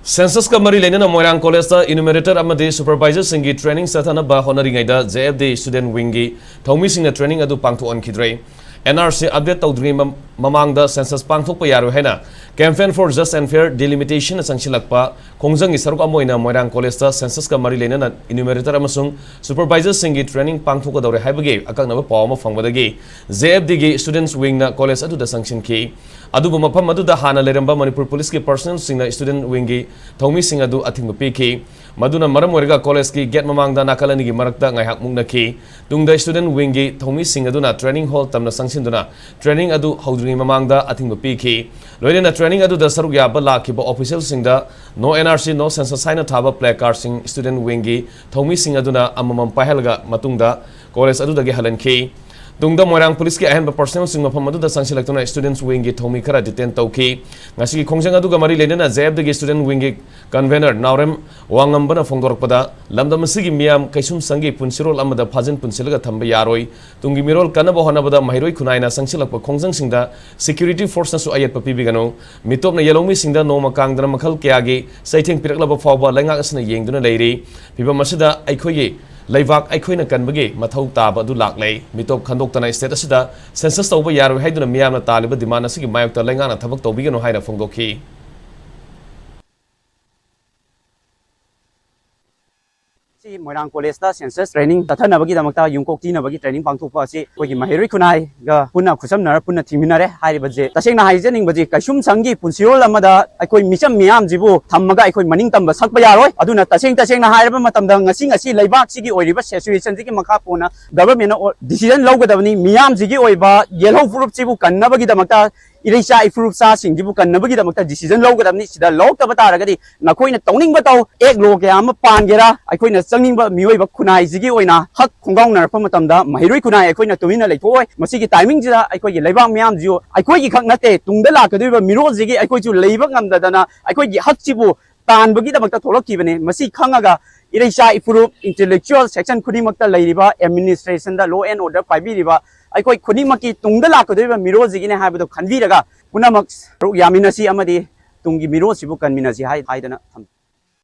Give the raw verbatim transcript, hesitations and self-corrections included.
Census-ꯀ ꯃꯔꯤ ꯂꯩꯅꯅ ꯃꯣꯏꯔꯥꯡ ꯀꯣꯂꯦꯖꯇ enumerator ꯑꯃꯗꯤ supervisor-ꯁꯤꯡꯒꯤ training ꯆꯠꯊꯅꯕ ꯍꯣꯠꯅꯔꯤꯉꯩꯗ J F D student wing-ꯒꯤ ꯊꯧꯃꯤꯁꯤꯡꯅ training ꯑꯗꯨ ꯄꯥꯡꯊꯣꯛꯍꯟꯈꯤꯗ꯭ꯔꯦ꯫ N R C update ꯇꯧꯗ꯭ꯔꯤꯉꯩ ꯃ-, ꯃꯃꯥꯡꯗ census ꯄꯥꯡꯊꯣꯛꯄ ꯌꯥꯔꯣꯏ ꯍꯥꯏꯅ Campaign for Just and Fair Delimitation-ꯅ ꯆꯪꯁꯤꯜꯂꯛꯄ ꯈꯣꯡꯖꯪꯒꯤ ꯁꯔꯨꯛ ꯑꯃ ꯑꯣꯏꯅ ꯃꯣꯏꯔꯥꯡ ꯀꯣꯂꯦꯖꯇ census-ꯀ ꯃꯔꯤ ꯂꯩꯅꯅ enumerator ꯑꯃꯁꯨꯡ supervisor-ꯁꯤꯡꯒꯤ training ꯄꯥꯡꯊꯣꯛꯀꯗꯧꯔꯦ ꯍꯥꯏꯕꯒꯤ ꯑꯀꯛꯅꯕ ꯄꯥꯎ ꯑꯃ ꯐꯪꯕꯗꯒꯤ J F D-ꯒꯤ students wing-ꯅ ꯀꯣꯂꯦꯖ ꯑꯗꯨꯗ ꯆꯪꯁꯤꯟꯈꯤ꯫ ꯑꯗꯨꯕꯨ ꯃꯐꯝ ꯑꯗꯨꯗ ꯍꯥꯟꯅ ꯂꯩꯔꯝꯕ ꯃꯅꯤꯄꯨꯔ ꯄꯨꯂꯤꯁꯀꯤ personnel-ꯁꯤꯡꯅ student wing-ꯒꯤ ꯊꯧꯃꯤꯁꯤꯡ ꯑꯗꯨ ꯑꯊꯤꯡꯕ ꯄꯤꯈꯤ꯫ ꯃꯗꯨꯅ ꯃꯔꯝ ꯑꯣꯏꯔꯒ ꯀꯣꯂꯦꯖꯀꯤ gate ꯃꯃꯥꯡꯗ ꯅꯥꯀꯜ ꯑꯅꯤꯒꯤ ꯃꯔꯛꯇ ꯉꯥꯏꯍꯥꯛ ꯃꯨꯛꯅꯈꯤ꯫ ꯇꯨꯡꯗ student wing-ꯒꯤ ꯊꯧꯃꯤꯁꯤꯡ ꯑꯗꯨꯅ training hall ꯇꯝꯅ ꯆꯪꯁꯤꯟꯗꯨꯅ training ꯑꯗꯨ ꯍꯧꯗ꯭ꯔꯤꯉꯩ ꯃꯃꯥꯡꯗ ꯑꯊꯤꯡꯕ ꯄꯤꯈꯤ꯫ ꯂꯣꯏꯅꯅ training ꯑꯗꯨꯗ ꯁꯔꯨꯛ ꯌꯥꯕ ꯂꯥꯛꯈꯤꯕ official-ꯁꯤꯡꯗ "No N R C, no census" ꯍꯥꯏꯅ ꯊꯥꯕ placard-ꯁꯤꯡ student wing-ꯒꯤ ꯊꯧꯃꯤꯁꯤꯡ ꯑꯗꯨꯅ ꯑꯃꯃꯝ ꯄꯥꯏꯍꯜꯂꯒ ꯃꯇꯨꯡꯗ ꯀꯣꯂꯦꯖ ꯑꯗꯨꯗꯒꯤ ꯍꯜꯍꯟꯈꯤ꯫ ꯇꯨꯡꯗ ꯃꯣꯏꯔꯥꯡ ꯄꯨꯂꯤꯁꯀꯤ ꯑꯍꯦꯟꯕ personnel-ꯁꯤꯡ ꯃꯐꯝ ꯑꯗꯨꯗ ꯆꯪꯁꯤꯜꯂꯛꯇꯨꯅ students wing-ꯒꯤ ꯊꯧꯃꯤ ꯈꯔ detain ꯇꯧꯈꯤ꯫ ꯉꯁꯤꯒꯤ ꯈꯣꯡꯖꯪ ꯑꯗꯨꯒ ꯃꯔꯤ ꯂꯩꯅꯅ J F D-ꯒꯤ student wing-ꯒꯤ convener ꯅꯥꯎꯔꯦꯝ ꯋꯥꯉꯝꯕꯅ ꯐꯣꯡꯗꯣꯔꯛꯄꯗ, ꯂꯝꯗꯝ ꯑꯁꯤꯒꯤ ꯃꯤꯌꯥꯝ ꯀꯩꯁꯨꯝꯁꯪꯒꯤ ꯄꯨꯟꯁꯤꯔꯣꯜ ꯑꯃꯗ ꯐꯥꯖꯤꯟ ꯄꯨꯟꯁꯤꯜꯂꯒ ꯊꯝꯕ ꯌꯥꯔꯣꯏ꯫ ꯇꯨꯡꯒꯤ ꯃꯤꯔꯣꯜ ꯀꯟꯅꯕ ꯍꯣꯠꯅꯕꯗ ꯃꯍꯩꯔꯣꯏ ꯈꯨꯟꯅꯥꯏꯅ ꯆꯪꯁꯤꯜꯂꯛꯄ ꯈꯣꯡꯖꯪꯁꯤꯡꯗ security force-ꯅꯁꯨ ꯑꯌꯦꯠꯄ ꯄꯤꯕꯤꯒꯅꯨ꯫ ꯃꯤꯇꯣꯞꯅ ꯌꯦꯜꯍꯧꯃꯤꯁꯤꯡꯗ ꯅꯣꯡꯃ ꯀꯥꯡꯗꯅ ꯃꯈꯜ ꯀꯌꯥꯒꯤ ꯆꯩꯊꯦꯡ ꯄꯤꯔꯛꯂꯕ ꯐꯥꯎꯕ ꯂꯩꯉꯥꯛ ꯑꯁꯤꯅ ꯌꯦꯡꯗꯨꯅ ꯂꯩꯔꯤ꯫ ꯐꯤꯚꯝ ꯑꯁꯤꯗ ꯑꯩꯈꯣꯏꯒꯤ ꯂꯩꯕꯥꯛ ꯑꯩꯈꯣꯏꯅ ꯀꯟꯕꯒꯤ ꯃꯊꯧ ꯇꯥꯕ ꯑꯗꯨ ꯂꯥꯛꯂꯦ꯫ ꯃꯤꯇꯣꯞ ꯈꯟꯗꯣꯛꯇꯅ state ꯑꯁꯤꯗ census ꯇꯧꯕ ꯌꯥꯔꯣꯏ ꯍꯥꯏꯗꯨꯅ ꯃꯤꯌꯥꯝꯅ ꯇꯥꯜꯂꯤꯕ demand ꯑꯁꯤꯒꯤ ꯃꯥꯌꯣꯛꯇ ꯂꯩꯉꯥꯛꯅ ꯊꯕꯛ ꯇꯧꯕꯤꯒꯅꯨ ꯍꯥꯏꯅ ꯐꯣꯡꯗꯣꯛꯈꯤ꯫ ꯁꯤ ꯃꯣꯏꯔꯥꯡ ꯀꯣꯂꯦꯖꯇ census training ꯆꯠꯊꯅꯕꯒꯤꯗꯃꯛꯇ ꯌꯨꯝꯀꯣꯛ ꯊꯤꯅꯕꯒꯤ training ꯄꯥꯡꯊꯣꯛꯄ ꯑꯁꯤ ꯑꯩꯈꯣꯏꯒꯤ ꯃꯍꯩꯔꯣꯏ ꯈꯨꯟꯅꯥꯏꯒ ꯄꯨꯟꯅ ꯈꯨꯠꯁꯝꯅꯔ ꯄꯨꯟꯅ ꯊꯤꯡꯃꯤꯟꯅꯔꯦ꯫ ꯍꯥꯏꯔꯤꯕꯁꯦ ꯇꯁꯦꯡꯅ ꯍꯥꯏꯖꯅꯤꯡꯕꯁꯤ, ꯀꯩꯁꯨꯝꯁꯪꯒꯤ ꯄꯨꯟꯁꯤꯔꯣꯜ ꯑꯃꯗ ꯑꯩꯈꯣꯏ ꯃꯤꯆꯝ ꯃꯤꯌꯥꯝꯁꯤꯕꯨ ꯊꯝꯃꯒ ꯑꯩꯈꯣꯏ ꯃꯅꯤꯡ ꯇꯝꯕ ꯁꯛꯄ ꯌꯥꯔꯣꯏ꯫ ꯑꯗꯨꯅ ꯇꯁꯦꯡ ꯇꯁꯦꯡꯅ ꯍꯥꯏꯔꯕ ꯃꯇꯝꯗ ꯉꯁꯤ ꯉꯁꯤ ꯂꯩꯕꯥꯛꯁꯤꯒꯤ ꯑꯣꯏꯔꯤꯕ situation-ꯁꯤꯒꯤ ꯃꯈꯥ ꯄꯣꯟꯅ government-ꯅ decision ꯂꯧꯒꯗꯕꯅꯤ꯫ ꯃꯤꯌꯥꯝꯁꯤꯒꯤ ꯑꯣꯏꯕ ꯌꯦꯜꯍꯧ ꯐꯨꯔꯨꯞꯁꯤꯕꯨ ꯀꯟꯅꯕꯒꯤꯗꯃꯛꯇ, ꯏꯔꯩꯆꯥ ꯏꯐꯨꯔꯨꯞꯆꯥꯁꯤꯡꯁꯤꯕꯨ ꯀꯟꯅꯕꯒꯤꯗꯃꯛꯇ decision ꯂꯧꯒꯗꯕꯅꯤ꯫ ꯁꯤꯗ ꯂꯧꯔꯛꯇꯕ ꯇꯥꯔꯒꯗꯤ ꯅꯈꯣꯏꯅ ꯇꯧꯅꯤꯡꯕ ꯇꯧ, act law ꯀꯌꯥ ꯑꯃ ꯄꯥꯟꯒꯦꯔꯥ, ꯑꯩꯈꯣꯏꯅ ꯆꯪꯅꯤꯡꯕ ꯃꯤꯑꯣꯏꯕ ꯈꯨꯟꯅꯥꯏꯁꯤꯒꯤ ꯑꯣꯏꯅ ꯍꯛ ꯈꯣꯡꯒꯥꯎꯅꯔꯛꯄ ꯃꯇꯝꯗ ꯃꯍꯩꯔꯣꯏ ꯈꯨꯟꯅꯥꯏ ꯑꯩꯈꯣꯏꯅ ꯇꯨꯃꯤꯟꯅ ꯂꯩꯊꯣꯛꯑꯣꯏ꯫ ꯃꯁꯤꯒꯤ timing-ꯁꯤꯗ ꯑꯩꯈꯣꯏꯒꯤ ꯂꯩꯕꯥꯛ ꯃꯤꯌꯥꯝꯁꯤꯁꯨ ꯑꯩꯈꯣꯏꯒꯤ ꯈꯛ ꯅꯠꯇꯦ, ꯇꯨꯡꯗ ꯂꯥꯛꯀꯗꯧꯔꯤꯕ ꯃꯤꯔꯣꯜꯁꯤꯒꯤ ꯑꯩꯈꯣꯏꯁꯨ ꯂꯩꯕ ꯉꯝꯗꯗꯅ ꯑꯩꯈꯣꯏꯒꯤ ꯍꯛꯁꯤꯕꯨ ꯇꯥꯟꯕꯒꯤꯗꯃꯛꯇ ꯊꯣꯛꯂꯛꯈꯤꯕꯅꯤ꯫ ꯃꯁꯤ ꯈꯪꯉꯒ ꯏꯔꯩꯆꯥ ꯏꯐꯨꯔꯨꯞ, intellectual section ꯈꯨꯗꯤꯡꯃꯛꯇ ꯂꯩꯔꯤꯕ, administration-ꯗ law and order ꯄꯥꯏꯕꯤꯔꯤꯕ ꯑꯩꯈꯣꯏ ꯈꯨꯗꯤꯡꯃꯛꯀꯤ ꯇꯨꯡꯗ ꯂꯥꯛꯀꯗꯧꯔꯤꯕ ꯃꯤꯔꯣꯜꯁꯤꯒꯤꯅꯦ ꯍꯥꯏꯕꯗꯨ ꯈꯟꯕꯤꯔꯒ ꯄꯨꯝꯅꯃꯛ ꯁꯔꯨꯛ ꯌꯥꯃꯤꯟꯅꯁꯤ ꯑꯃꯗꯤ ꯇꯨꯡꯒꯤ ꯃꯤꯔꯣꯜꯁꯤꯕꯨ ꯀꯟꯃꯤꯟꯅꯁꯤ ꯍꯥꯏ-, ꯍꯥꯏꯗꯅ ꯊꯝꯖꯩ꯫